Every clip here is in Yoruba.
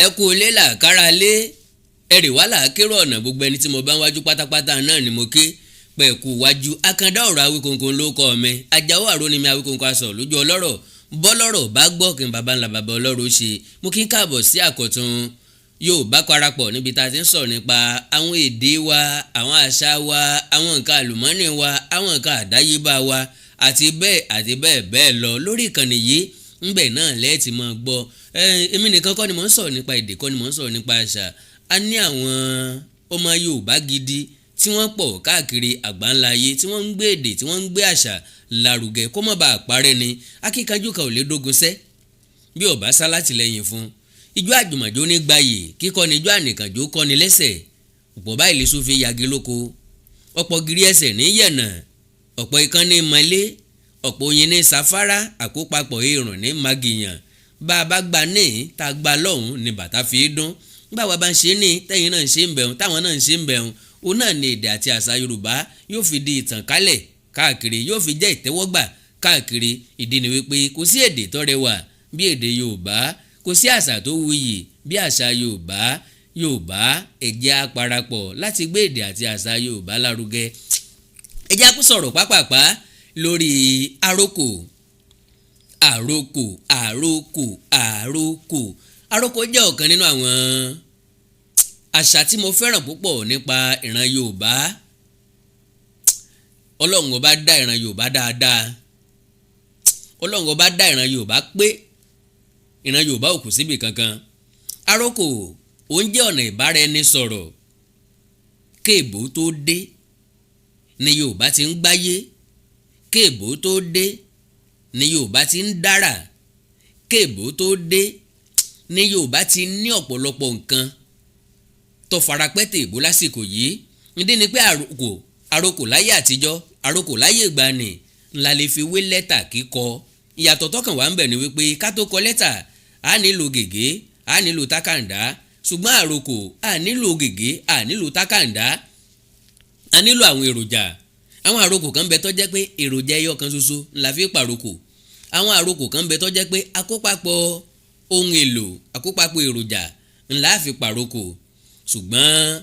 Ẹ kú ilé làkàrà lé, ẹrì wá làákérò ọ̀nà. Gbogbo ẹni tí mo bá ń wájú pátápátá náà ni mo ké pẹ̀kú wájú. Akandá ọ̀rọ̀ Awíkonko ló kọ́ mi. Ajáwó àrónimi Awíkonko aṣọ lójú ọlọ́rọ̀ bọ́lọ́rọ̀ bá gbọ́ kí n bàbá ńlá bàbá ọlọ́rọ̀ ṣe. Mo kí n káàbọ̀ sí àkọ́tún Yorùbá Parapọ̀, níbi tá a ti ń sọ̀rọ̀ nípa àwọn èdè wa, àwọn àṣà wa, àwọn nǹkan àlùmọ́nì wa, àwọn nǹkan àdáyébá wa, àti bẹ́ẹ̀ àti bẹ́ẹ̀ bẹ́ẹ̀ lọ. Lórí ìkànnì yìí ńbẹ̀ náà lẹ́ẹ̀tì máa gbọ́. Èmi nìkan kọ́ ni mò ń sọ̀rọ̀ nípa èdè, kọ́ ni mò ń sọ̀rọ̀ nípa àṣà. A ní àwọn ọmọ Yorùbá gidi tí wọ́n pọ̀ káàkiri àgbáńlá ayé, tí wọ́n ń gbé èdè, tí wọ́n ń gbé àṣà lárugẹ kó má bàa parẹ́ ni. Akíkanjú kan ò lè dógun sẹ́ bí ò bá sá látìlẹ́yìn fún. Ijó àjùmọ̀jó ní gbayì kíkọ́ ni, ijó ànìkànjó kọ́ ni lẹ́sẹ̀. Ọ̀pọ̀ báyìí lè sún fi yagi lóko, ọ̀pọ̀ gírí ẹsẹ̀ ní yẹ̀nà, ọ̀pọ̀ ikán ní mọ́lé, ọ̀pọ̀ oyin ní safara, àkópapọ̀ irun ní magiyan. Bá a bá gba ní tá a gba lọ́hùn ní bàtà fi dún. Báwa bá ń ṣe ní, tẹ́yìn náà ń ṣe ń bẹ̀rùn, táwọn náà ń ṣe ń bẹ̀rùn, òun náà ní èdè àti àṣà Yorùbá yóò fi di ìtàn kálẹ̀ káàkiri, yóò fi jẹ́ ìtẹ́wọ́gbà káàkiri. Ìdí ni wípé kò sí èdè tó rẹwà bí èdè Yorùbá, kò sí àṣà tó wuyì bí àṣà Yorùbá. Yorùbá, ẹ jẹ́ á parapọ̀ láti gbé èdè àti àṣà Yorùbá lárugẹ. Ẹ jẹ́ á kú sọ̀rọ̀ pápápá lórí àrokò. Àrokò, àrokò, àrokò. Àrokò jẹ́ ọ̀kan nínú àwọn àṣà tí mo fẹ́ràn púpọ̀ nípa ìran Yorùbá. Ọlọ́run Ọba dá ìran Yorùbá dáadáa. Ọlọ́run Ọba dá ìran Yorùbá pé ìran Yorùbá ò kù síbi kankan. Àrokò ó ń jẹ́ ọ̀nà ìbáraẹnisọ̀rọ̀. Kéèbó tó dé ni Yorùbá ti ń gbáyé. Kéèbó tó dé ni Yorùbá ti ń dára. Kéèbó tó dé ní Yorùbá ti ní ọ̀pọ̀lọpọ̀ nǹkan tó farapẹ́ tèèbó lásìkò yìí. Ìdí ni pé àrokò, àrokò láyé àtijọ́, àrokò láyé ìgbàanì ńlá lè fi wé lẹ́tà kíkọ. Ìyàtọ̀ tọkàn wá ń bẹ̀ ni wípé ká tó kọ lẹ́tà, á nílò gègé, á nílò tákàndá. Ṣùgbọ́n àrokò, á nílò gègé, á nílò tákàndá, á nílò àwọn èròjà. Àwọn àrokò kan bẹ tó jẹ́ pé èròjà ẹyọ kan ṣoṣo ńlá fi pàrokò. Àwọn àrokò kan bẹ tó jẹ́ pé àkópapọ̀ ohun èlò, àkópapọ̀ èròjà ńlá fi pàrokò. Ṣùgbọ́n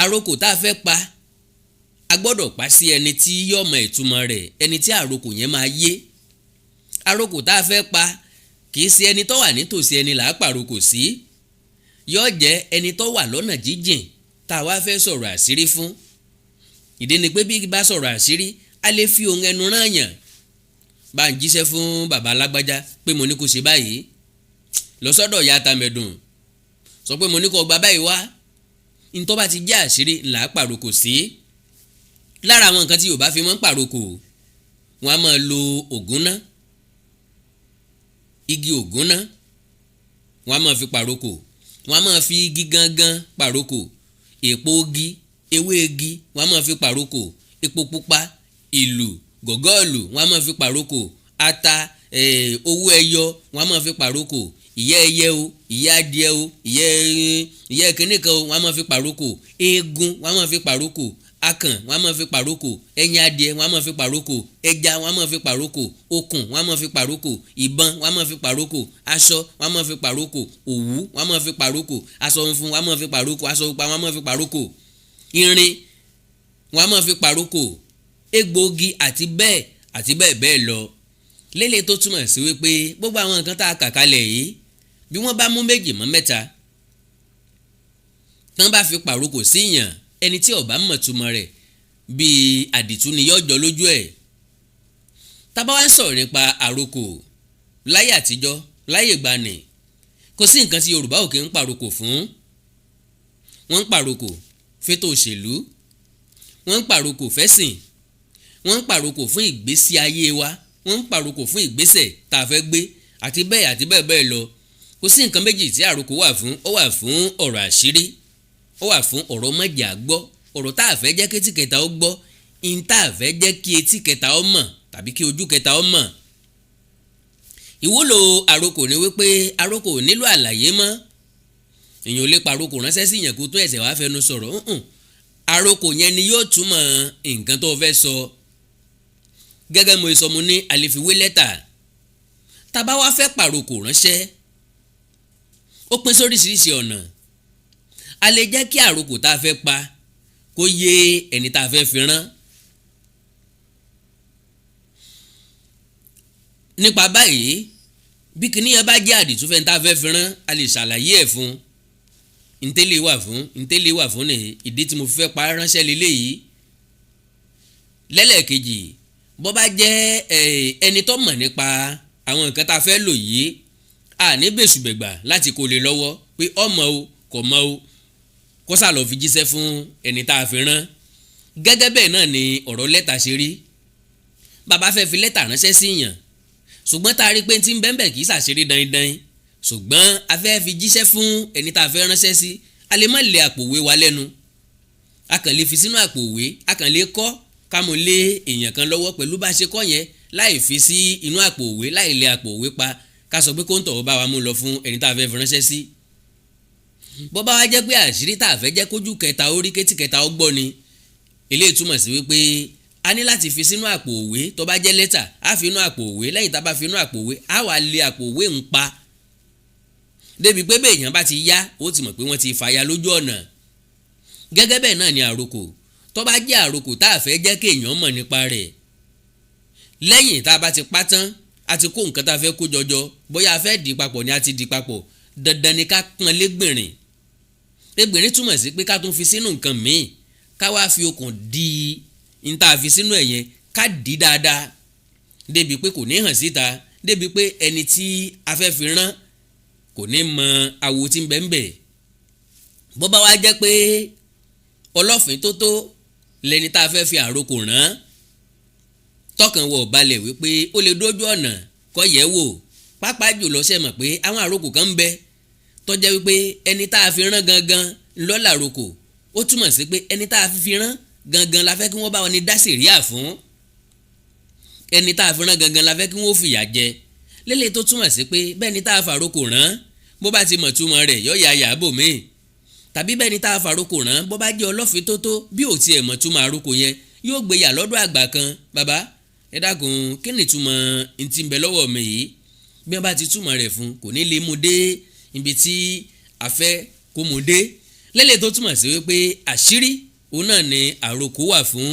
àrokò tá a fẹ́ pa, a gbọ́dọ̀ pa sí ẹni tí yóò mọ ìtumọ̀ rẹ̀, ẹni tí àrokò yẹn máa yé. Àrokò tá a fẹ́ pa, kì í ṣe ẹni tó wà nítòsí ẹni là á pàrokò sí. Yóò jẹ́ ẹni tó wà lọ́nà jíjìn tá a wá fẹ́ sọ̀rọ̀ àṣírí fún. Ìdí ni pé bí bá sọ̀rọ̀ àṣírí, a lè fi ohun ẹnu rán yàn: bá ń jíṣẹ́ fún bàbá alágbájá pé mo ní kó ṣe báyìí, lọ sọ́dọ̀ ìyá tamẹ̀dùn, sọ pé mo ní kó gba báyìí wá. Ntọ́ bá ti jẹ́ àṣírí ńlá pàrokò sí. Lára àwọn nǹkan tí Yorùbá fi máa ń pàrokò, wọ́n á máa lo ògúnná, igi ògúnná, wọ́n á máa fi pàrokò. Wọ́n á máa fi igi gangan pàrokò, èpo igi, ewé igi, wọ́n á máa fi pàrokò, epo pupa, ìlù gọ̀gọ́ọ̀lù, wọ́n á máa fi pàrokò, ata, owó ẹyọ, wọ́n á máa fi pàrokò, ìyẹ́ ẹyẹ o, ìyẹ́ adìẹ o, ìyẹ́ kínní kan o, wọ́n á máa fi pàrokò, eegun, wọ́n á máa fi pàrokò, akàn, wọ́n á máa fi pàrokò, ẹyin adìẹ, wọ́n á máa fi pàrokò, ẹja, wọ́n á máa fi pàrokò, okùn, wọ́n á máa fi pàrokò, ìbọn, wọ́n á máa fi pàrokò, aṣọ, wọ́n á máa fi pàrokò, òwú, wọ́n á máa fi pàrokò, aṣọ funfun, wọ́n á máa fi pàrokò, aṣọ pupa, wọ́n á máa fi pàrokò, irin, wọ́n á máa fi pàrokò, egbòogi, àti bẹ́ẹ̀ àti bẹ́ẹ̀ bẹ́ẹ̀ lọ. Lélẹ̀ tó túmọ̀ sí wípé gbogbo àwọn nǹkan tá a kà kalẹ̀ yìí, bí wọ́n bá mú méjì mọ́ mẹ́ta tán, bá fi pàrokò síyàn, ẹni tí ó bá mọ̀ túmọ̀ rẹ̀, bíi àdìtú ni yóò jọ lójú ẹ̀. Tá bá wá ń sọ̀rọ̀ nípa àrokò láyé àtijọ́, láyé ìgbàanì, kò sí nǹkan tí Yorùbá ò kí ń pàrokò fún. Wọ́n ń pàrokò fétò òṣèlú, wọ́n ń pàrokò fẹ́sìn, wọ́n ń pàrokò fún ìgbésí ayé wa, wọ́n ń pàrokò fún ìgbésẹ̀ tá a fẹ́ gbé, àti bẹ́ẹ̀ àti bẹ́ẹ̀ bẹ́ẹ̀ lọ. Kò sí nǹkan méjì tí àrokò wà fún. Ó wà fún ọ̀rọ̀ àṣírí, ó wà fún ọ̀rọ̀ mọ̀jà gbọ́, ọ̀rọ̀ tá a fẹ́ jẹ́ kí etí kẹta ó gbọ́, in tá a fẹ́ jẹ́ kí etí kẹta ó mọ̀ tàbí kí ojú kẹta ó mọ̀. Ìwúlò àrokò ni wípé àrokò ò nílò àlàyé mọ́. Èèyàn ò lè parokò ránṣẹ́ sí yẹn kó tó ẹ̀sẹ̀ wá fẹnu sọ̀rọ̀. Àrokò yẹn ni yóò túmọ̀ nǹkan tó fẹ́ sọ. Gẹ́gẹ́ mo sọ, mo ní àlefiwé lẹ́tà. Tá bá wá fẹ́ pàrokò ránṣẹ́ Ó pín sóríṣiríṣi ọ̀nà. A lè jẹ́ kí àrokò tá a fẹ́ pa kó yé ẹni tá a fẹ́ fi rán. Nípa báyìí, bí kinní yẹn bá jẹ́ àdìtú fẹ́ni tá a fẹ́ fi rán, a lè ṣàlàyé ẹ̀ fún ntẹ́lẹ̀ wà fún ntẹ́lẹ̀ wà fún ní ìdí tí mo fẹ́ pa ránṣẹ́ lélẹ́yìí. Lẹ́lẹ́kejì, bó bá jẹ́ ẹni tó mọ̀ nípa àwọn nǹkan tá a fẹ́ lò yìí, a ní bẹ̀sùbẹ̀gbà láti kó lè lọ́wọ́ pé ọmọ o kò mọ̀ o, kó sá lọ fi jíṣẹ́ fún ẹni tá a fi rán. Gẹ́gẹ́ bẹ́ẹ̀ náà ni ọ̀rọ̀ lẹ́tà ṣe rí. Bàbá fẹ́ fi lẹ́tà ránṣẹ́ sí yàn, ṣùgbọ́n tá a rí pé tí ń bẹ́ẹ̀ kì í ṣàṣírí dandan, ṣùgbọ́n a fẹ́ fi jíṣẹ́ fún ẹni tá a fẹ́ ránṣẹ́ sí, a lè má lè àpò òwe wa lẹ́nu, a kàn lè fi sínú àpò òwe, a kàn lè kọ́ ká mú lé èèyàn kan lọ́wọ́ pẹ̀lú bá a ṣe kọ́ yẹn, láì fi sí inú àpò òwe, láì lè àpò òwe pa, ká sọ pé kó ń tọ̀ bá wa mú lọ fún ẹni tá a fẹ́ fi ránṣẹ́ sí. Bó bá wá jẹ́ pé àṣírí tá a fẹ́ jẹ́ kójú kẹta ó rí, kétí kẹta ó gbọ́ ni, eléyìí túmọ̀ sí wípé a ní láti fi sínú àpò òwe. Tó bá jẹ́ lẹ́tà, á fi inú àpò òwe. Lẹ́yìn tá a bá fi inú àpò òwe, á wà lé àpò òwe ń pa débi pé bẹ́ẹ̀ èèyàn bá ti yá, ó ti mọ̀ pé wọ́n ti fàya lójú ọ̀nà. Gẹ́gẹ́ bẹ́ẹ̀ náà ni àrokò. Tó bá jẹ́ àrokò tá a fẹ́ jẹ́ kéèyàn mọ̀ nípa rẹ̀, lẹ́yìn tá a bá ti pa tán, a ti kó nǹkan tá a fẹ́ kó jọjọ, bóyá a fẹ́ dì papọ̀ ni, a ti dì papọ̀, dandan ni ká pọ́n légbìnrin. Légbìnrin túmọ̀ sí pé ká tún fi sínú nǹkan míì, ká wá fi okùn di n tá a fi sínú ẹ̀ yẹn, ká dì í dáadáa débi pé kò ní hàn síta, débi pé ẹni tí a fẹ́ fi rán kò ní mọ awo tí ń bẹ ń bẹ. Bó bá wá jẹ́ pé ọlọ́fin tó tó lẹni tá a fẹ́ fi àrokò rán, tọkàn wọ̀ balẹ̀ wípé ó lè dójú ọ̀nà kọ́ yẹ̀ wò, pàápàá jùlọ ṣe mọ̀ pé àwọn àrokò kan ń bẹ tó jẹ́ wípé ẹni tá a fi rán gangan ńlọ́lá àrokò. Ó túmọ̀ sí pé ẹni tá a fi rán gangan la fẹ́ kí wọ́n bá wọn ní dá sẹ̀ríà fún, ẹni tá a fi rán gangan la fẹ́ kí wọ́n fìyà jẹ. Lélẹ̀ tó túmọ̀ sí pé bẹ́ẹ̀ ni tá a fàrokò rán, bó bá ti mọ̀ túmọ̀ rẹ̀, yóò ya yàbò míì, tàbí bẹ́ẹ̀ ni tá a fàrokò rán, bó bá jẹ́ ọlọ́fin tó tó, bí ò tiẹ̀ mọ̀ túmọ̀ àrokò yẹn, yóò gbé yà lọ́dọ̀ àgbà kan: "Bàbá, ẹ dákun, kí ni ìtumọ̀ ntí ń bẹ lọ́wọ́ mi yìí?" Bí wọ́n bá ti túmọ̀ rẹ̀ fún, kò ní lè mú dé ibi tí a fẹ́ kó mú dé. Lélẹ̀ tó túmọ̀ sí wípé àṣírí òun náà ni àrokò wà fún.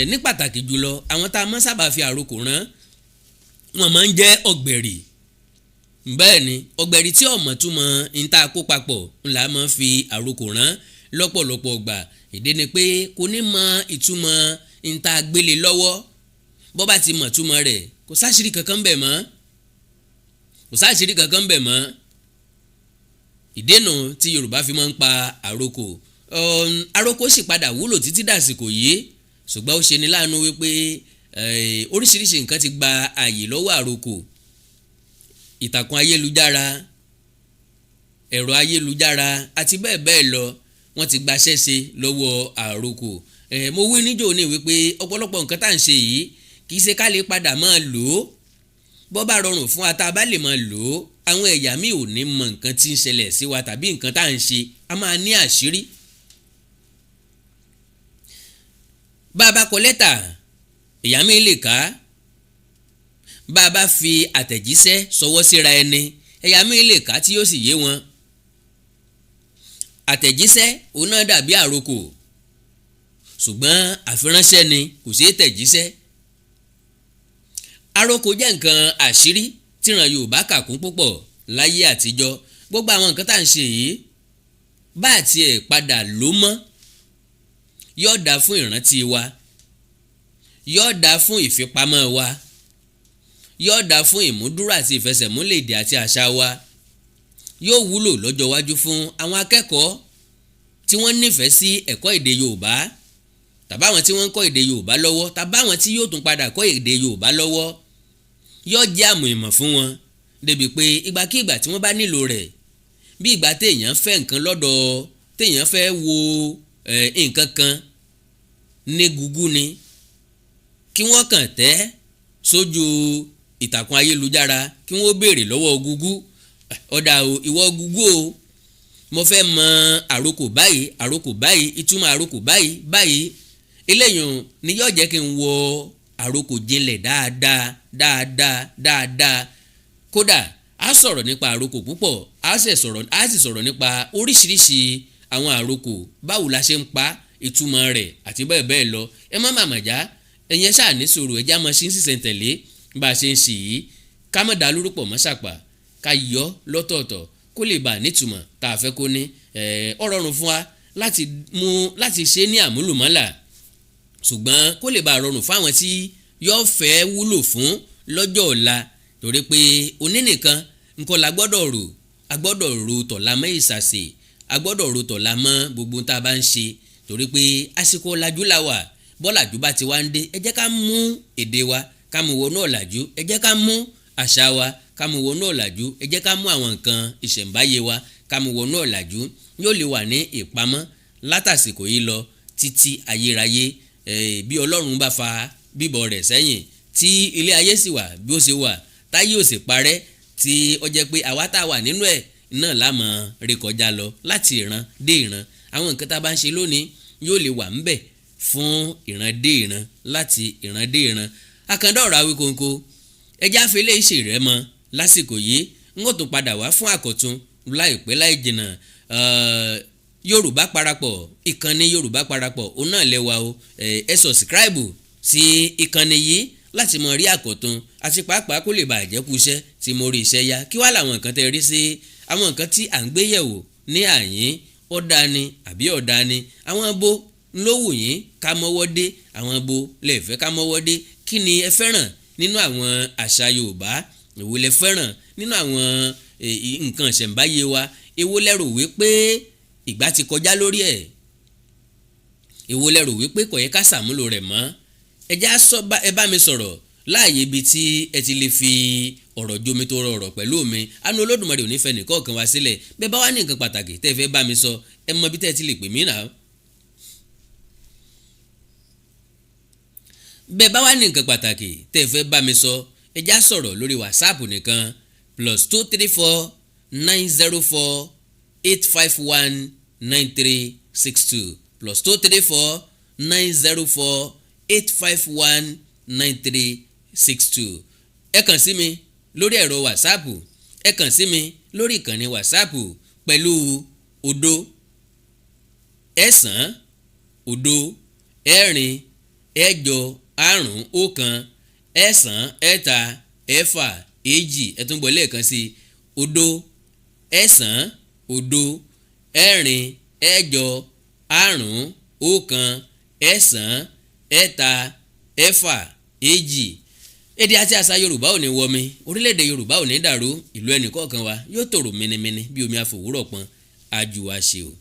Ní pàtàkì jùlọ, àwọn tá a máa sábà fi àrokò rán, wọ́n máa ń jẹ́ ọ̀gbẹ̀rì. Bẹ́ẹ̀ ni, ọ̀gbẹ̀rì tí ọ̀mọ̀ túmọ̀ ń tá a kó papọ̀ ńlá máa ń fi àrokò rán lọ́pọ̀lọpọ̀ gbà. Ìdí ni pé kò ní mọ ìtumọ̀ ń tá a gbélé lọ́wọ́. Bó bá ti mọ̀ túmọ̀ rẹ̀, kò sáṣírí kankan bẹ̀ mọ́, kò sáṣírí kankan bẹ̀ mọ́. Ìdènà tí Yorùbá fi máa ń pa àrokò. Àrokò sì padà wúlò títí dàsìkò yìí, ṣùgbọ́n ó ṣe ní láàánú wípé oríṣiríṣi nǹkan ti gba ààyè lọ́wọ́ àrokò. Ìtàkùn ayélujára, ẹ̀rọ ayélujára àti bẹ́ẹ̀ bẹ́ẹ̀ lọ, wọ́n ti gbaṣẹ́ ṣe lọ́wọ́ àrokò. Mo wí níjò ní wípé ọ̀pọ̀lọpọ̀ nǹkan tá à ń ṣe yìí, kì í ṣe ká lè padà máa lò ó. Bó bá rọrùn fún wa tá a bá lè máa lò ó, àwọn ẹ̀yà míì ò ní mọ nǹkan tí ń ṣẹlẹ̀ sí wa tàbí nǹkan tá à ń ṣe. A máa ní àṣírí. Bá a bá kọ lẹ́tà, ẹ̀yà míì lè kà á. Bá a bá fi àtẹ̀jíṣẹ́ ṣọwọ́ síra ẹni, ẹ̀yà míì lè kà á tí yóò sì yé wọn. Àtẹ̀jíṣẹ́ òun náà dàbí àrokò, ṣùgbọ́n àfiránṣẹ́ ni, kò ṣeé tẹ̀jíṣẹ́. Àrokò jẹ́ nǹkan àṣírí tíran Yorùbá kà kún púpọ̀ láyé àtijọ́. Gbogbo àwọn nǹkan tá à ń ṣe yìí, bá àti ẹ̀ padà ló mọ́, yóò dá fún ìrántí wa, yóò dá fún ìfipamọ́ wa, yóò dá fún ìmúdúró àti ìfẹsẹ̀múlẹ̀ èdè àti àṣà wa, yóò wúlò lọ́jọ́ iwájú fún àwọn akẹ́kọ̀ọ́ tí wọ́n nífẹ̀ẹ́ sí ẹ̀kọ́ èdè Yorùbá, tàbáwọn tí wọ́n ń kọ́ èdè Yorùbá lọ́wọ́, tàbáwọn tí yóò tún padà kọ́ èdè Yorùbá lọ́wọ́. Yóò jẹ́ àmù ìmọ̀ fún wọn débi pé ìgbàkigbà tí wọ́n bá nílò rẹ̀, bí ìgbà téèyàn fẹ́ nǹkan lọ́dọ̀ téèyàn fẹ́ wo nǹkan kan ní Google ni, kí wọ́n kàn tẹ́ sójú ìtàkùn ayélujára, kí wọ́n béèrè lọ́wọ́ Google: "Ọ̀dà o, ìwọ Google o, mo fẹ́ mọ àrokò báyìí, àrokò báyìí, ìtumọ̀ àrokò báyìí báyìí." Eléyìí ni yóò jẹ́ kí n wọ àrokò jinlẹ̀ dáadáa dáadáa dáadáa. Kódà A sọ̀rọ̀ nípa àrokò púpọ̀, a sì sọ̀rọ̀ nípa oríṣiríṣi àwọn àrokò, báwo la ṣe ń pa, ìtumọ̀ rẹ̀ àti bẹ́ẹ̀ bẹ́ẹ̀ lọ. Ẹ má màmá já, ẹ̀yin ẹ ṣáà ní sùúrù, ẹ já mọ́ sí sísẹ̀ntẹ̀lé bá a ṣe ń ṣì yìí, ká má dá lórúkọ mọ́ ṣàpà, ká yọ lọ́tọ̀ọ̀tọ̀ kó lè bá nítumọ̀ tá a fẹ́ kó ní. Ó rọrùn fún wa láti mú láti ṣe ní àmúlùmọ́là, ṣùgbọ́n kó lè bá rọrùn fáwọn tí yóò fẹ́ wúlò fún lọ́jọ́ ọ̀la, torí pé òní nìkan nǹkan la gbọ́dọ̀ rò. A gbọ́dọ̀ ro tọ̀la mọ́ ìsàsè, a gbọ́dọ̀ ro tọ̀la mọ́ gbogbo tá a bá ń ṣe, torí pé àsìkò ọ̀làjú la wà. Bọ́làjú bá ti wá ń dé, ẹ jẹ́ ká mú èdè wa, ká mú wọnú ọ̀làjú. Ẹ jẹ́ ká mú àṣà wa, ká mú wọnú ọ̀làjú. Ẹ jẹ́ ká mú àwọn nǹkan ìṣẹ̀ǹbáyé wa, ká mú wọnú ọ̀làjú. Yóò lè wà ní ìpamọ́ látàsìkò yìí lọ títí ayérayé. Bí Ọlọ́run bá fa bíbọ̀ rẹ̀ sẹ́yìn, tí ilé ayé sì wà bí ó ṣe wà, táyé ò sì parẹ́, tí ó jẹ́ pé àwa tá a wà nínú ẹ̀ náà lámọ̀ rékọjá lọ láti ìran dé ìran, àwọn nǹkan tá a bá ń ṣe lónìí yóò lè wà ńbẹ̀ fún ìran dé ìran, láti ìran dé ìran. Àkàndá ọ̀rọ̀ Awíkonko, ẹjẹ́ àfẹlẹ́ ìṣe rẹ̀ mọ́ lásìkò yìí. N ó tún padà wá fún àkọ́tún láìpẹ́ láì jìnnà. Yorùbá Parapọ̀, ìkànnì Yorùbá Parapọ̀, òun náà lẹ́wà o. Ẹ subscribe sí ìkànnì yìí láti mọ rí àkọ́tún, àti pàápàá kó lè bàjẹ́ kú iṣẹ́ tí mo rí iṣẹ́ yá. Kí wá làwọn nǹkan tẹ́ rí sí àwọn nǹkan tí à ń gbé yẹ̀wò ní àyín? Ó dáa ni àbí ọ̀dà ni? Àwọn bo ló wù yín ká mọ́wọ́ dé? Àwọn bo lè fẹ́ ká mọ́wọ́ dé? Kí ni ẹ fẹ́ràn nínú àwọn àṣà Yorùbá? Èwo lẹ fẹ́ràn nínú àwọn nǹkan ìṣẹ̀ǹbáyé wa? Èwo lẹ rò wípé ìgbà ti kọjá lórí ẹ̀? Èwo lẹ rò wípé kò yẹ ká ṣàmúlò rẹ̀ mọ́? Ẹ já sọ, ẹ bá mi sọ̀rọ̀ láàyè ibi tí ẹ ti lè fi ọ̀rọ̀ jomi tó rọrọ̀ pẹ̀lú mi. Àánú Olódùmarè ò ní fẹ́ nìkọ̀ọ̀kan wá sílẹ̀. Bẹ́ẹ̀ bá wá ní nǹkan pàtàkì tẹ́ ẹ fẹ́ bá mi sọ, ẹ mọ bí tẹ́ ẹ ti lè pè mí náà. Bẹ́ẹ̀ bá wá ní nǹkan pàtàkì tẹ́ ẹ fẹ́ bá mi sọ, ẹ já sọ̀rọ̀ lórí WhatsApp nìkan: +234 904 851 9362, +234 904 851 9362. Ẹ kàn sí mi lórí ẹ̀rọ WhatsApp, ẹ kàn sí mi lórí ìkànnì WhatsApp pẹ̀lú 090 06 851 936. Ẹ tún gbọ́ lẹ́ẹ̀kan sí: 090 06 851 936. Èdè àti àṣà Yorùbá ò ní wọmi, orílẹ̀-èdè Yorùbá ò ní dàrú, ìlú ẹnì kọ̀ọ̀kan wa yóò tòrò mìnìmìnì bí omi àfòwúrọ̀ pọn. Àjùwà ṣe o.